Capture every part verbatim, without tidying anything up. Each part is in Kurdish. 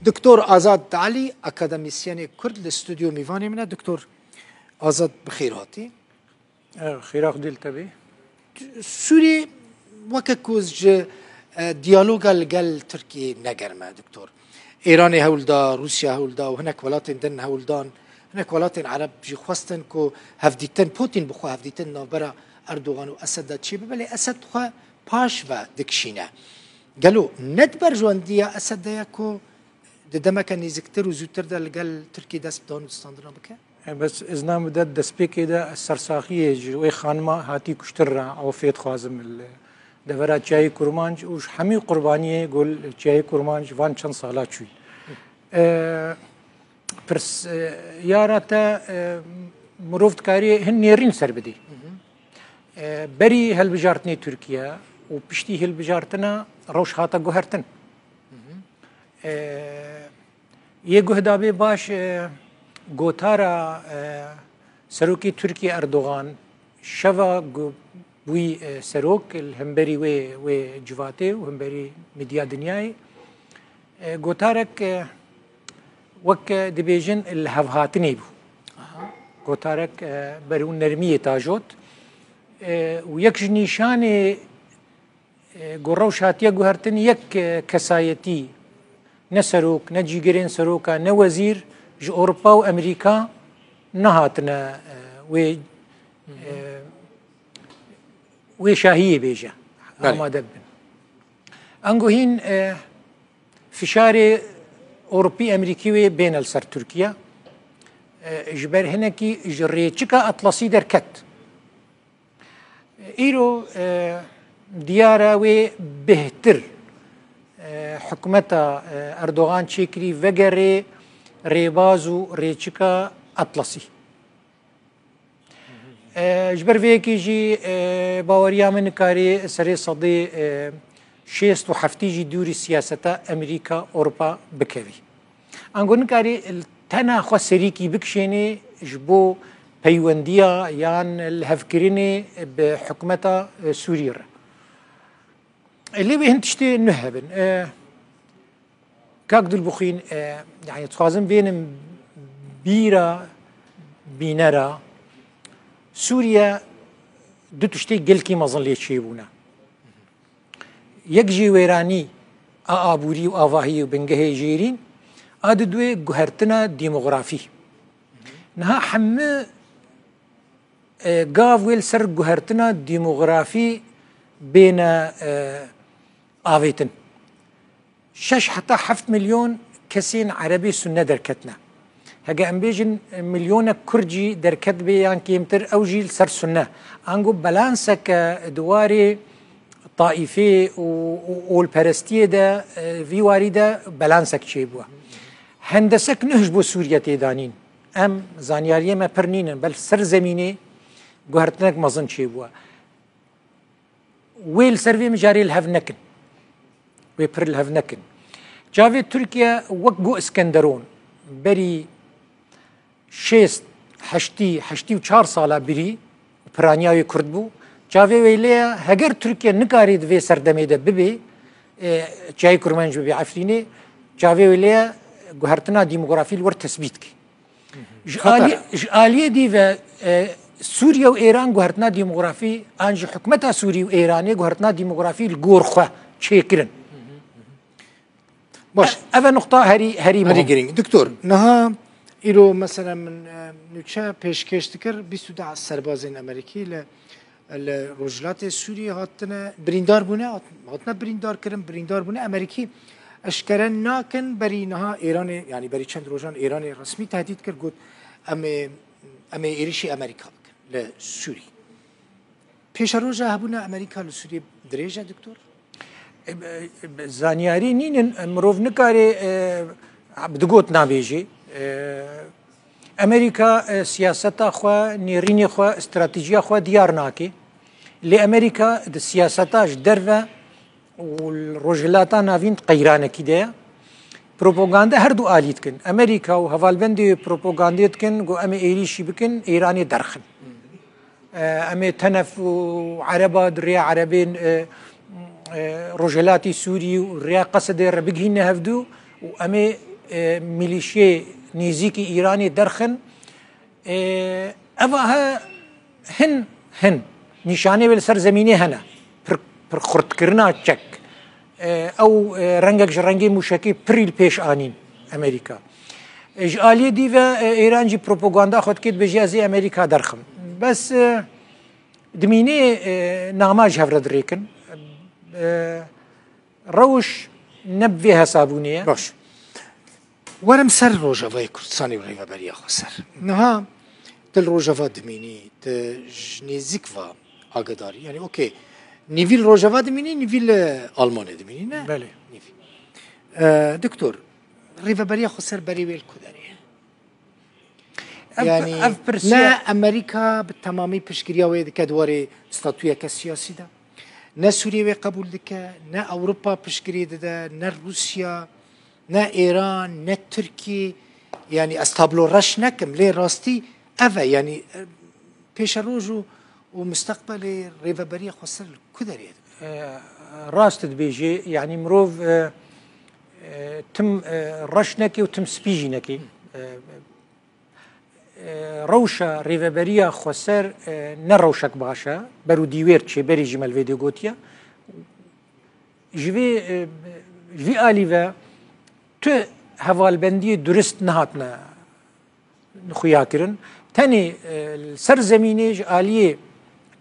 Doktor Azad Elî, akademîsyenê Kurd li stûdyo mîvanê min e. Doktor Azad, bi xêr hatî. Ev xêra Xwedê li te bê. Sûrî weke ku ji, e, diyaloga li gel Tirkiyê negerm e, Doktor. Îranê hewl da, Rûsya hewl da û hinek welatên din hewl dan, hinek welatên Ereb jî xwestin ku hevdîtin, Putin bi xwe hevdîtin navbera Erdogan û Esed de çêbibe, lê Esed xwe paş ve dikişîne. Gelo ne di berjewendiya Esed de ye ku di demeke nêziktir û zûtir de li gel Tirkiyê dest bi danûstandina bike? E, bes ez nam bide destpêkê de sersaxiyê ji wê xanima hatî kuştir re afê dixwazim li devera Çiyayê Kurmanc û ji hemî qurbaniyê ku li Çiyayê Kurmanc van çend sala çûyî. E, pirs, e, yara te, e, mirov dikarî hin nêrîn ser bidî. E, berî hilbijartinê Tirkiye û piştî hilbijartina rewş hate guhertin. E, yê guh dabê baş, e, gotara, e, Serokê Tirkiye Erdogan şeva ku bûyî, e, serok li hemberî wê, wê civatê û hemberî medya dinyayê, e, gotarek, e, wek dibêjin li hevhatinê bû. Gotarek, e, ber û nermiyê tajot. E, û yek ji nîşanê, e, ku rewş hatiye guhertin, yek, e, kesayetî, ne serok, ne cîgirên seroka, ne wezîr ji Ewropa û Amerîka nehatine, e, wê, e, wê şahiyê bêje, Belê. Amade bibin. Ango hîn, e, fişarê Ewropî, Amerîkî wê bêne li ser Tirkiye. E, ji ber hinekî ji rêçika Atlasî derket. Îro, e, diyar e wê bêhtir, e, hikûmeta, e, Erdogan çêkirî vegerê rêbaz û rêçika Atlasî. E, ji ber vê yekê jî, e, baweriya min nikarî serê sedê, e, şêst û heftî jî dûrî siyaseta Amerîka, Ewropa bikevî. Ango nikarî tena xwe serîkî bikişênê ji bo peywendiya yan lihevkirinê bi hikûmeta, e, Sûrî re. E, lê wê hin tiştê nuh hebin. E, Kak Dilbixwîn, e, yani dixwazim bênim bîra bînera Sûriye du tiştê gelkî mezin lê çêbûne. Yek jî wêranî a aborî û avahiyê û bingehê jêrîn, a diduê guhertina demografî. Niha hemû, e, gav wê li ser guhertina demografî bêne, e, avêtin. Şeş heta heft milyon kesên Erebê Sunne derketine. Heke em bêjin milyonek Kurd jî derket bê yan kêmtir, ew jî li ser Sunne. Ango balanseke di warê taîfê û, û olperestiyê de, e, vî warî de balansek çêbûye. Hendesek nuh ji bo Sûriye tê danîn. Em, zanyariyê me pir nînin, bel ser zemînê guhertinek mezin çêbûye. Wê li ser vê mijarê li hev nekin. Wê pir li hev nekin. Çavê Tirkiye wek got Iskenderon, berî şêst, heştî, heştî û çar sala birî piraniya wê kurt bû. Çavê wê lê ye, heger Tirkiye nikarê di vê serdemê de bibê, e, Çiyayê Kurmanc bibê Efrînê, çavê wê lê ye, guhertina demografî li wir tesbît ke. Ji Xeter alî-, e. Ji aliyê dî ve, e, Sûriye û Êran guhertina demografî, an ji hikûmeta Sûrî û Êranê guhertina demografî li gor xwe çêkirin. Baş. E-, ev e nuqta herî, herî Herî muhim. Girîng. Doktor, niha îro mesela min, e, nûçe pêşkêş dikir, bîst û du serbazên Amerîkî li li Rojhilatê Sûriyê hatine, birîndar bûne, hat-, hatine birîndar kirin, birîndar bûne. Amerîkî eşkere nakin, berî niha Êranê, yanî berî çend rojan Êranê resmî tehdît kir, got, "Em ê, em ê êrişî Amerîka bikin li Sûrî." Pêşeroja hebûna Amerîka li Sûriyê dirêj e, doktor? E, e, zanyarî nînin, mirov nikare, e, digot nabêjê. E, Amerîka, e, siyaseta xwe, nêrînê xwe, stratejiya xwe diyar nake. Lê Amerîka di siyaseta ji derve û li Rojhilata Navîn di qeyranekî de ye. Propaganda her du alî dikin. Amerîka û hevalbendê wê propagandê dikin, ku em ê êrîşî bikin, Îranê derxin. E, em ê tenef û ereba di rêya erebên, e, e, Rojhilatî Sûrî û rêya Qesedê re bigihîne hevdû Û em ê, e, milîşiyê nêzîkî Îranê derxin. E, eva he hin, hin nîşanê wê li ser zemînê hene. Pir, pir xurtkirina çek. E, ew, e, rengek ji rengê mûşekê pirî li pêş anîn Amerîka. E, ji aliyê dî ve, e, Îran jî propaganda xwe dike, dibêje ez ê Amerîka derxim. Bes, e, dimînê, e, nama ji hev re dirêkin. E, Rewş ne bi vê hesabûnê ye. Baş. Werim ser Rojavayê Kurdistanê û Rêveberiya Xweser. Niha tu li Rojava dimînî, tu ji nêzîk ve agadarî. Yanî okey, nîvî li Rojava dimînî, nîvî li Almanê dimînî, ne? Belê. Nîvî. E, Doktor, Rêveberiya Xweser berê wê li ku derê ye? Ev, yanî ev pirsiya ne Amerîka bi temamî piştgiriya wê dike di warê statuyeke siyasî de. Ne Sûriyê wê qebûl dike, ne Ewropa piştgirî dide, ne Rûsya, ne Îran, ne Tirkî. Yanî ez tablo reş nekim, lê rastî ev e. Yanî, e, pêşeroj û, û mustaqbelê Rêveberiya Xweser li ku derê dibe? E, rast dibêjê, yanî mirov, e, e, tim, e, reş neke û tim spî jî neke. E, e, rewşa Rêveberiya Xweser, e, ne rewşek baş e. Ber û dîwêr çêberî jî me li vê dê gotiye. Ji vê, e, ji vî alî ve tu hevalbendiyê durist nehatine xuya kirin. Tenê, e, li ser zemînê ji aliyê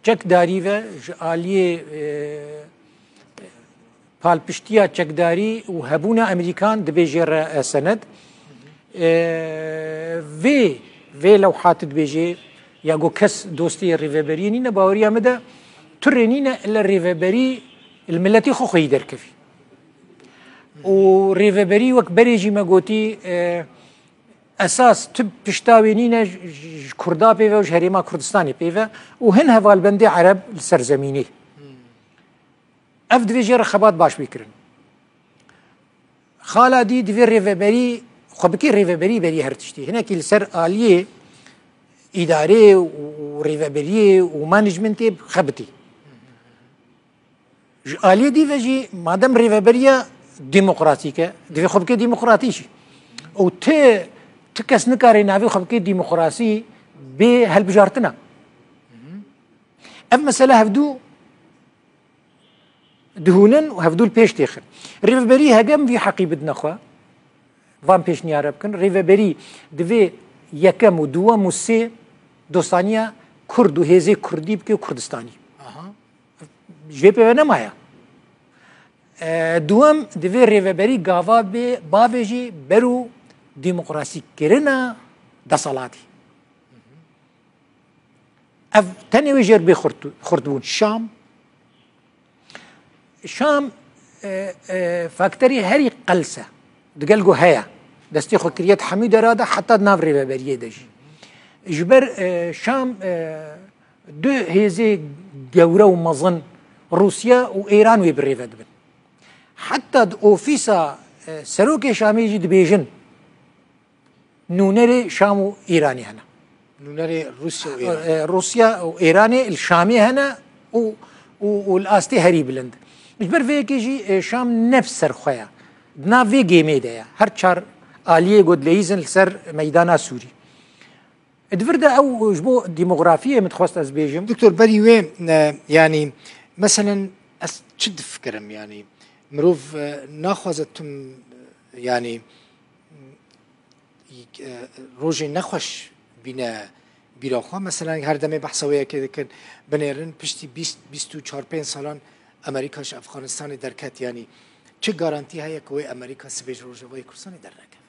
çekdarî ve, ji aliyê, e, palpiştiya çekdarî û hebûna Amerîkan dibêje re, e, senet. E, vê, vê lewhat dibêje, ya ku kes dostê rêveberiyê nîne, baweriya min de tu rê nîne li rêveberî li miletê xwe xweyî derkevî. Û rêveberî wek berê jî me gotî, e, esas tu pişta wê nîne ji, ji, ji Kurda pê ve û ji Herêma Kurdistanê pê ve û hin hevalbendê Ereb li ser zemînê. Ev divê jê re xebat baş bê kirin. Xala dî divê rêveberî xwe bikê rêveberî berî her tiştî. Hinekî li ser aliyê îdarê û rêveberiyê û managementê xebitî. Ji aliyê dî ve jî madem rêveberiya demokratîk e, divê xwe bike demokratî jî. Û ti, ti kes nikare navê xwe bike demokrasî bê helbijartina. Ev mesele hevdû dihûnin û hevdû li pêş têxin. Rêveberî hegem vî heqî bidine xwe, van pêşniyare bikin. Rêveberî divê yekem û duwem û sê dostaniya Kurd û hêzê Kurdî bike û Kurdistanî. Aha. Ji vê pê ve nemaye. E, duwem, divê rêveberî gava bê, bavêjî ber û demokrasîkirina deselatî. Ev tenê wê jêr bê xurt, xurt bûn. Şam? Şam, e, e, fakterî herî qels e. Digel ku heye. Destê xwe kiriye di hemû dera de, heta di nav rêveberiyê de jî. Ji ber, e, Şam, e, du hêzê gewre û mezin, Rûsya û Êran wê bi rê ve dibin. Heta di ofîsa, e, serokê Şamê jî dibêjin, nûnerê Şam û Îranê hene. Nûnerê Rûsya û Îranê. E, Rûsya û Îranê li Şamê hene û, û, û li astê herî bilind. Ji ber vê yekê jî, e, Şam ne bi ser xwe ye. Di nav vê gêmê de ye. Her çar aliyê ku dileyîzin li ser meydana Sûrî. E, di vir de ew ji bo demografiyê min dixwest ez bêjim. Doktor, berî wê, e, yanî, meselen, ez çi difikirim, yanî, mirov, e, naxwaze tim, e, yanî, e, rojê nexweş bîne bîra xwe. Mesela her demê behsa wê yekê dikin, binêrin piştî bîst, bîst û çar pênc salan Amerîka ji Afganistanê derket. Yanî çi garantî heye ku wê Amerîka sibê ji Rojavayê Kurdistanê dernekeve?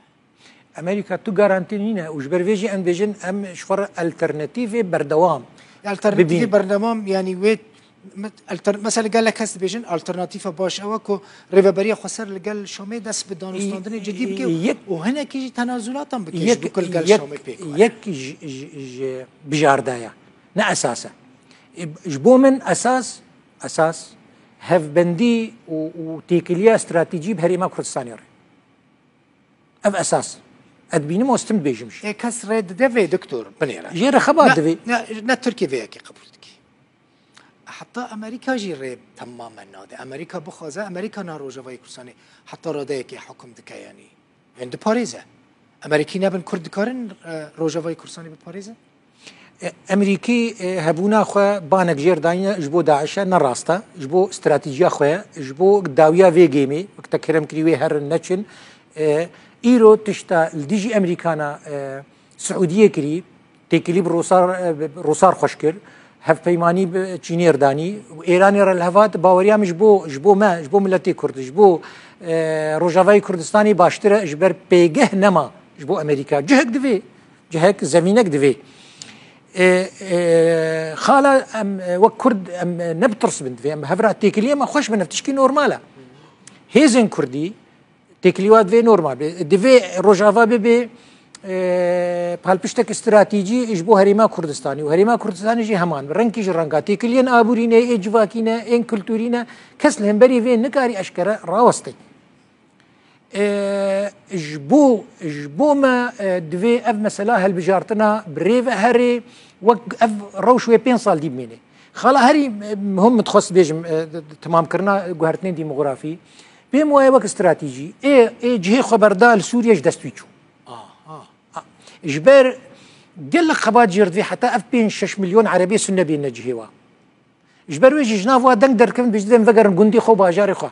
Amerîka tu garantî nîne û ji ber vê jî em dibêjin em ji xwe re alternatîfê berdewam bibînin. Alternatîfê berdewam, yanî wê Alter-, mesela gelek kes dibêjin, alternatîfa baş ew e ku Rêveberiya Xweser li gel Şamê dest bi danûstandinê cidî bike û, yek, û hinekî jî tenazulatan bike ji bo ku li gel Şamê pêk were. Yek ji, ji, ji bijarda ye. Ne esas e. E, ji bo min esas, esas hevbendî û, û têkiliya stratejî bi Herêma Kurdistanê re. Ev esas. Ez dibînim û ez tim dibêjim jî. Ê kes rê dide vê doktor binêre. Jê re xebat divê. Ne, ne, ne Tirkiye vê yekê qebûl dike. Heta Amerîka jî rê temamen nade. Amerîka bixwaze, Amerîka na Rojavayê Kurdistanê heta radeyekê hukm dike yanî. Em diparêze. Emerîkî nebin Kurd dikarin, e, Rojavayê Kurdistanê biparêzin? E, Emerîkî, e, hebûna xwe banek jêr dayine ji bo DAIŞ'e ne rast e. Ji bo stratejiya xwe ye, ji bo dawiya vê gêmê, wek te kerem kirî wê herin neçin. E, îro tişta li dijî Emerîkana, e, Siûdiyê kirî, têkilî bi Rûsar, e, bi Rûsar xweş kir, hevpeymanî bi Çînê r danî. Êranê re li hev hat, baweriya min ji bo, ji bo me, ji bo miletê Kurd, ji bo, e, Rojavayê Kurdistanê baştir e, ji ber pêgeh nema ji bo Emerîka. Cihek divê, cihek zemînek divê. E, e, xala em, e, wek Kurd em, e, ne bi tirs bin divê. Em hev re têkiliyê me xweş bin, ev tişkî normal e. Hêzên Kurdî, têkilî wa divê normal be. Divê Rojava bibe, e, palpiştek stratejî ji bo Herêma Kurdistanê û Herêma Kurdistanê jî heman be. Rengkî ji renga têkiliyên aborî ne, ê civakî ne, ên kulturî ne. Kes li hemberî vê nikarî eşkere rawestê. E, ji bo, ji bo me, e, divê ev mesela hilbijartina bi rê ve herê, wek ev rewş wê pênc sal dî bimêne. Xala herî, e, muhim min dixwest bêjim, e, temamkirina guhertinên demografî. Pê min waye wek stratejî. Ê, ê cihê xwe berda li Sûriye ji dest wî çû. Aha. A, ji ber gelek xebat jêr divê heta ev pênc şeş milyon Erebê Sunne bêne cihê wa. Ji ber wê jî ji nav wa deng derkevin, bêjin, "Em vegerin gundê xwe û bajarê xwe."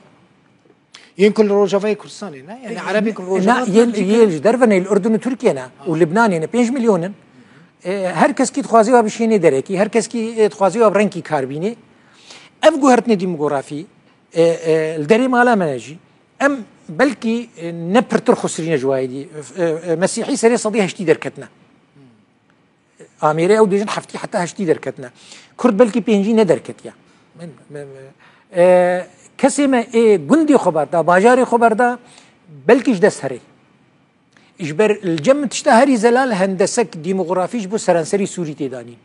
Yên ku li Rojavayê Kurdistanê ne? Yani Erebê ku li Rojava Na, yên, Tirkiyê yên ji derve ne, li Urdun û Tirkiye ne û Libnanê ne, pênc milyon in. E, her keskî dixwazê wa bişênê derekî, her keskî, e, dixwazê wa bi rengkî kar bînê. Ev guhertinê demografî, e, e, li derê mala me ne jî. Em belkî, e, ne pirtir xusirîne ji wayê dî. E, e, Mesîhî serê sedî heştî derketine. Amêrê ew dibêjin heftî heta heştî derketine. Kurd belkî pêncî nederketiye. Min, min, min, e, kesê me ê gundê xwe berda, bajarê xwe berda, belkî ji dest herê. Ji ber li cem min tişta herî zelal hendesek demografî ji bo seranserî Sûrî tê danîn.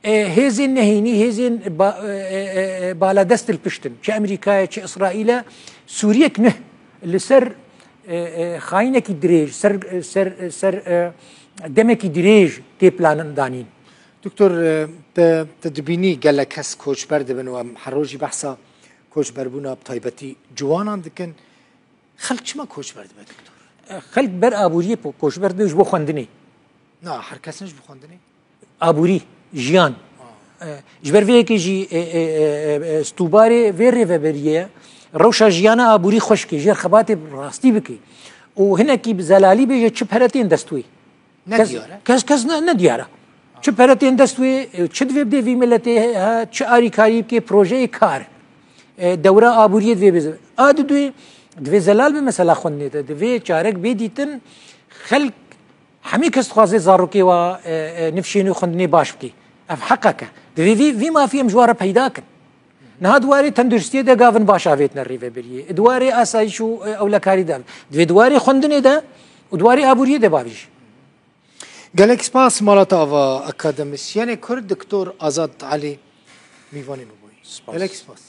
E, hêzên nehênî, hêzên ba-, e, e, e, e, baladest li pişt in. Çi Emerîka ye, çi Îsraîl e, Sûriyek nuh li ser, e, e, xayînekî dirêj, ser, ser, ser, e, demekî dirêj tê plandanîn. Doktor, e, te, te dibînî gelek kes koçber dibin û em her rojî behsa koçberbûna bi taybetî ciwanan dikin. Xelk çima koçber dibe, doktor? E, xelk ber aboriyê po-, koçber dibe ji bo xwendinê. Na, her kes ne ji bo xwendinê. Aborî, jiyan. E, ji ber vê yekê jî, e, e, e, e, stûbarê vê rêveberiyê ye. Rewşa jiyana aborî xweş ke, jêr xebatê rastî bike. Û hinekî bi zelalî bêje çi pere tên dest wê. Ne Kes, diyar e? kes, kes ne, ne diyar e. Çi pere tên dest wê, e, çi divê bidê vî miletê, ha, çi arîkarî bike, projeyê kar. E, dewra aboriyê divê bize. A diduyê, divê zelal be mesela xwendinê de. Divê çarek bê dîtin, xelk, hemî kes dixwaze zarokê wa, e, e, nifşên û xwendinê baş bike. Ev heqek e. Divê vî, vî mafî em ji wan re peyda kin. Niha di warê tenduristiyê de gavin baş avêtine rêveberiyê. Di warê asayîş û, e, ewlekarî de. Divê di warê xwendinê de û di warê aboriyê de bavêjî. Gelek spas, mala te ava, akademîsyenê Kurd, Doktor Azad Elî, mîvanê me bûyî. Spas. Gelek spas.